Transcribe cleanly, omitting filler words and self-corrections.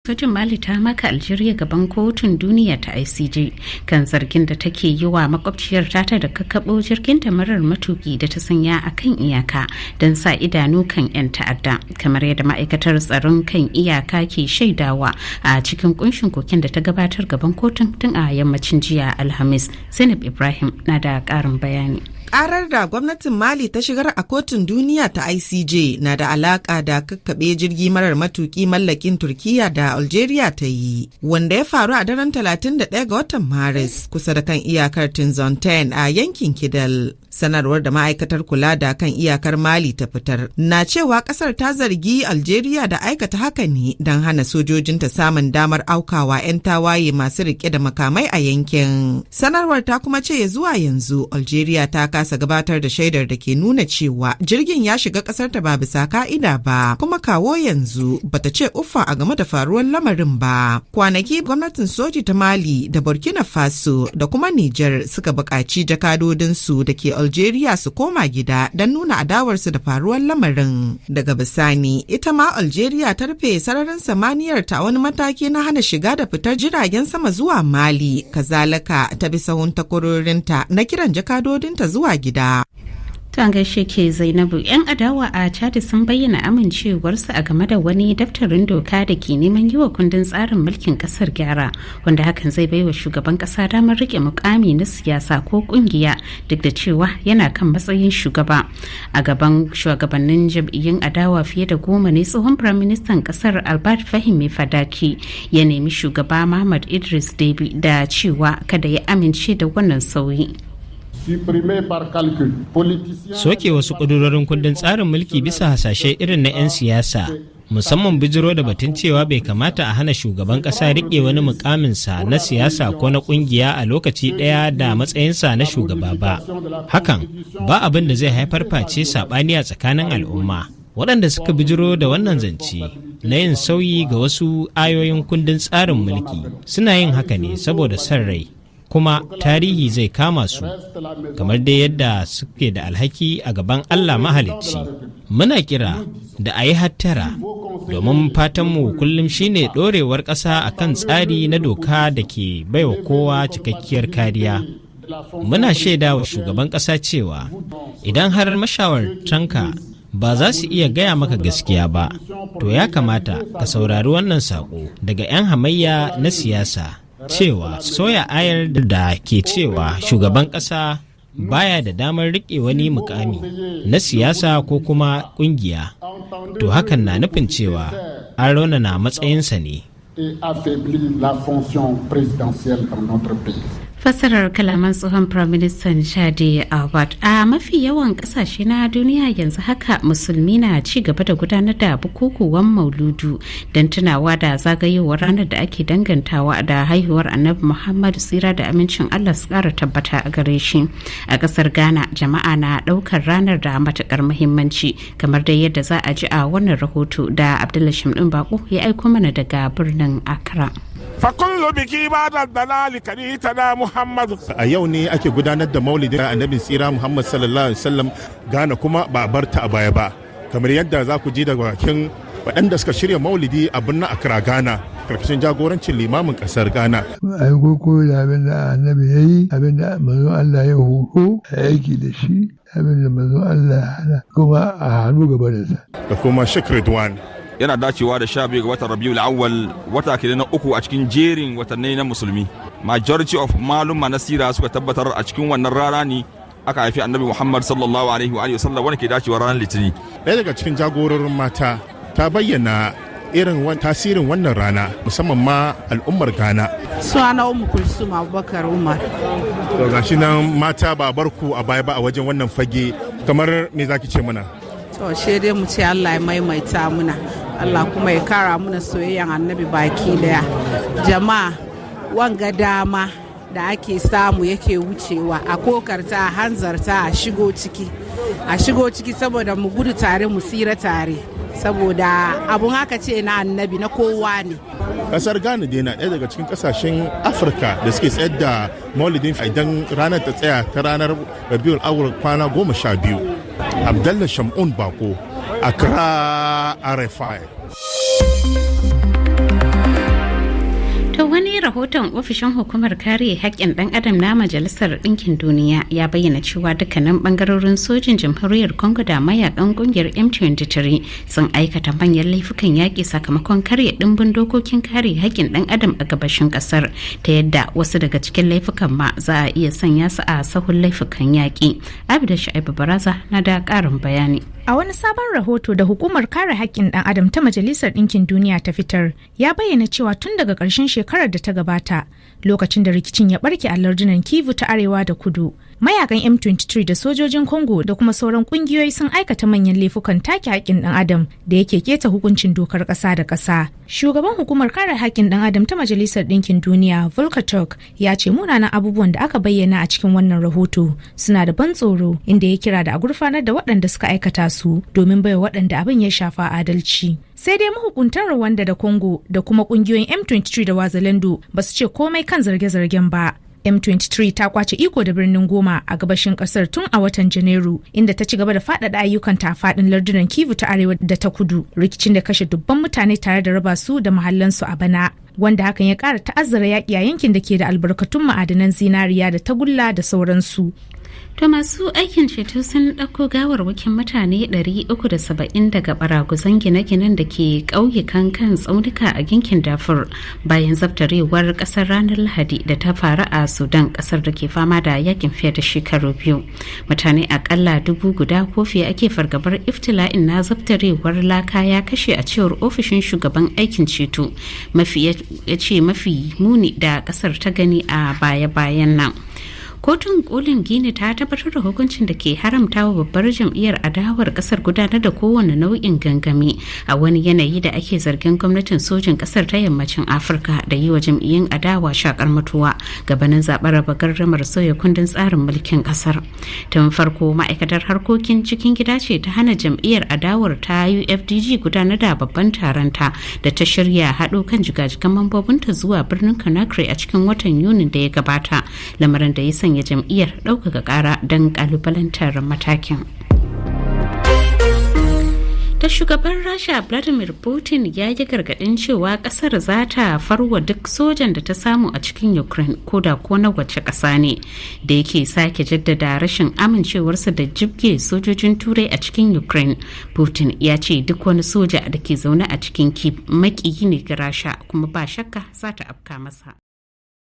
Sojin Mali ta maka Algeria gaban Kotun Duniya ta ICJ kan zargin da take yi wa makwabciyar tata da kakkaɓo jirgin marar matuki da ta sanya a kan iyaka don sa idanu kan 'yan ta'adda, kamar yadda ma'aikatar tsaron kan iyaka ke shaidawa a cikin kunshin koken da ta gabatar gaban kotun tun a yammacin jiya Alhamis. Zainab Ibrahim na da ƙarin bayani. Karar da gwamnatin Mali ta shigar a Kotun Duniya ta ICJ na da alaka da kakkaɓe jirgi marar matuki mallakin Turkiya da Algeria ta yi, wanda ya faru a daren 31 ga watan Maris kusa da kan iyakar Tinzonten a yankin Kidal. Sanarwar da ma'aikatar kula da kan iyakar Mali ta fitar na cewa kasar ta zargi Algeria da aikata haka ne don hana sojojinta samun damar aukawa 'yan tawaye masu rike da makamai a yankin. Sanarwar ta kuma ce ya zuwa yanzu Algeria ta kasa gabatar da shaidar da ke nuna cewa jirgin ya shiga kasar ta ba bisa ka'ida ba, kuma kawo yanzu bata ce uffa a game da faruwar lamarin ba. Kwanaki gwamnatin soji ta Mali da Burkina Faso da kuma Niger suka buƙaci jakadodinsu da ke Algeria su koma gida don nuna adawarsu da faruwar lamarin. Daga bisani, ita ma Algeria ta rufe sararin samaniyar ta wani mataki na hana shiga da fitar jiragen sama zuwa Mali, kazalika ta bi sahun takwarorinta na kiran jakadodinta zuwa gida. To, an gaishe ke Zainabu. 'Yan adawa a Chad sun bayyana amincewarsu a game da wani daftarin doka da ke neman yi wa kundin tsarin mulkin kasar gyara, wanda hakan zai baiwa shugaban kasa damar rike mukami na siyasa ko kungiya duk da cewa yana kan matsayin shugaba. A gaban shugabannin jam'iyyun adawa fiye da 10 ne tsohon firaministan kasar Albert Fahimi Fadaki ya nemi shugaba Muhammad Idris Deby da cewa kada ya amince da wannan sauyi. Soke wasu ƙudurorin kundin tsarin mulki bisa hasashe irin na 'yan siyasa, musamman bijiro da batun cewa bai kamata a hana shugaban ƙasa riƙe wani mukaminsa na siyasa ko na ƙungiya a lokaci ɗaya da matsayinsa na shugaba ba. Hakan ba abin da zai haifar face saɓani a tsakanin al'umma. Waɗanda suka bijiro da wannan zance na yin sauyi ga wasu ayoyin kundin tsarin mulki suna yin haka ne saboda son rai, kuma tarihi zai kama su, kamar dai yadda suke da alhaki a gaban Allah mahalicci. Muna kira da a yi hattara, domin fatanmu kullum shine ɗorewar ƙasa a kan tsari na doka da ke baiwa kowa cikakkiyar kariya. Muna shaida wa shugaban ƙasa cewa idan har mashawartanka ba za su iya gaya maka gaskiya ba, to ya kamata ka saurari wannan saƙo daga 'yan hamayya na siyasa cewa soya ayar da ke cewa shugaban ƙasa baya da damar riƙe wani mukami na siyasa ko kuma ƙungiya, to hakan na nufin cewa an raunana matsayinsa ne. La fonction présidentielle dans notre pays. Fassarar kalaman tsohon firaministan Chadi Awad. A mafi yawan kasashe na duniya yanzu haka musulmi na ci gaba da gudanar da bukukuwan Mauludu don tunawa da zagayowar ranar da ake dangantawa da haihuwar Annabi Muhammad, tsira da amincin Allah su kara tabbata a gare shi. A kasar Ghana, jama'a na daukar ranar da matukar muhimmanci, kamar dai yadda za a ji a wannan rahoto da Abdullahi Shamdin Bako ya aiko mana daga birnin Accra. فكل biki ba da dalali na Muhammadu. A yau ne ake gudanar da maulidin Annabin tsira Muhammad sallallahu alaihi wasallam. Ghana kuma ba a barta a baya ba. Kamar yadda za ku ji daga bakin waɗanda suka shirya maulidi a birnin Accra, Ghana, karkashin jagorancin limamin ƙasar Ghana. A yi koko da abin da Annabi ya yi, abin da Manzon Allah ya horo, a aiki da shi, abin da Manzon Allah ya hana kuma a hannu gaba da sa. Da kuma Sheikh Ridwan. Yana dacewa da 12 ga watan Rabiul Awwal, wata ke na uku a cikin jerin watanni na musulmi. Majority of maluma na sira suka tabbatar a cikin wannan rana ne aka haifi Annabi Muhammad sallallahu alaihi wa alihi wasallam, wanda ke dacewa ranar Litinin. Ɗaya daga cikin jagororin mata ta bayyana irin tasirin wannan rana, musamman ma al'ummar Ghana. Sunana Umu Kulsum Abubakar Umar. To, gashi nan mata ba bar ku a baya ba a wajen wannan fage, kamar me zaki ce mana? To, she dai mu ce Allah ya maimaita muna. Allah kuma ya kara muna soyayyan Annabi baki daya. Jama'a, wanga dama da ake samu yake wucewa, a kokarta a hanzarta a shigo ciki. A shigo ciki saboda mu gudu tare mu tsira tare. Saboda abun haka ce na Annabi na kowa ne. Kasar Ghana dai na ɗaya daga cikin kasashen Afirka da suke tsayar da maulidin idan ranar ta tsaya ta ranar Rabiul Awwal kwana 12. Abdallah Shamun Bako, Accra, RFI. rahoton ofishin hukumar kare haƙƙin ɗan adam na Majalisar Ɗinkin Duniya ya bayyana cewa dukkanin ɓangarorin sojin Jamhuriyar Congo da mayakan ƙungiyar M23 sun aikata manyan laifukan yaƙi sakamakon karya ɗimbin dokokin kare haƙƙin ɗan adam a gabashin ƙasar, ta yadda wasu daga cikin laifukan ma za a iya sanya su a sahun laifukan yaƙi. Abida Sha'ibu Baraza na da ƙarin bayani. A wani sabon rahoto da hukumar kare haƙƙin ɗan adam ta Majalisar Ɗinkin Duniya ta fitar, ya bayyana cewa tun daga ƙarshen shekarar da ta gabata, lokacin da rikicin ya barke a lardunan Kivu ta Arewa da Kudu, mayakan M23 da sojojin Congo da kuma sauran ƙungiyoyi sun aikata manyan laifukan take haƙƙin ɗan adam da yake keta hukuncin dokar ƙasa da ƙasa. Shugaban hukumar kare haƙƙin ɗan adam ta Majalisar Ɗinkin Duniya, Volker Turk, ya ce munanan abubuwan da aka bayyana a cikin wannan rahoto suna da ban tsoro, inda ya kira da a gurfanar da waɗanda suka aikata su domin baiwa waɗanda abin ya shafa adalci. Sai dai mahukuntan Rwanda da Congo da kuma ƙungiyoyin M23 da Wazalendo ba su ce komai kan zarge-zargen ba. M23 ta kwace iko da birnin Goma a gabashin kasar tun a watan Janairu, inda ta ci gaba da faɗaɗa ayyukanta a faɗin lardunan Kivu ta Arewa da ta Kudu, rikicin da kashe dubban mutane tare da raba su da mahallansu a bana, wanda hakan ya ƙara ta'azzara yaƙi a yankin da ke da albarkatun ma'adanan zinariya da tagulla da sauransu. To masu aikin ceto sun ɗauko gawarwakin mutane 370 daga baraguzan gine-ginen da ke ƙauyukan kan tsaunuka a yankin Darfur bayan zabtarewar ƙasar ranar Lahadi da ta faru a Sudan, ƙasar da ke fama da yakin fiye da shekaru 2. Mutane akalla 1000 ko fiye ake fargabar iftila'in na zabtarewar laka ya kashe, a cewar ofishin shugaban aikin ceto mafi ya ce mafi muni da ƙasar ta gani a baya-bayan nan. Kotun Kolin Gini ta tabbatar da hukuncin da ke haramta wa babbar jam'iyyar adawar kasar gudanar da kowane nau'in gangami, a wani yanayi da ake zargin gwamnatin sojin kasar ta yammacin Afirka da yi wa jam'iyyun adawa shakar mutuwa gabanin zaɓen raba gardamar sauya kundin tsarin mulkin kasar. Tun farko ma'aikatar harkokin cikin gida ce ta hana jam'iyyar adawar ta UFDG gudanar da babban taron ta da ta shirya haɗo kan jigajigan mambobinta zuwa birnin Conakry a cikin watan Yunin da ya gabata, lamarin da ya sanya jam'iyyar ɗaukaka ƙara don ƙalubalantar matakin. Ta shugaban Rasha Vladimir Putin ya yi gargadin cewa kasar za ta farwa duk sojan da ta samu a cikin Ukraine, ko da ko na wace kasa ne, da yake sake jaddada rashin amincewarsa da jibge sojojin Turai a cikin Ukraine. Putin ya ce duk wani soja da ke zaune a cikin Kiev makiyi ne ga Rasha, kuma ba shakka za ta afka masa.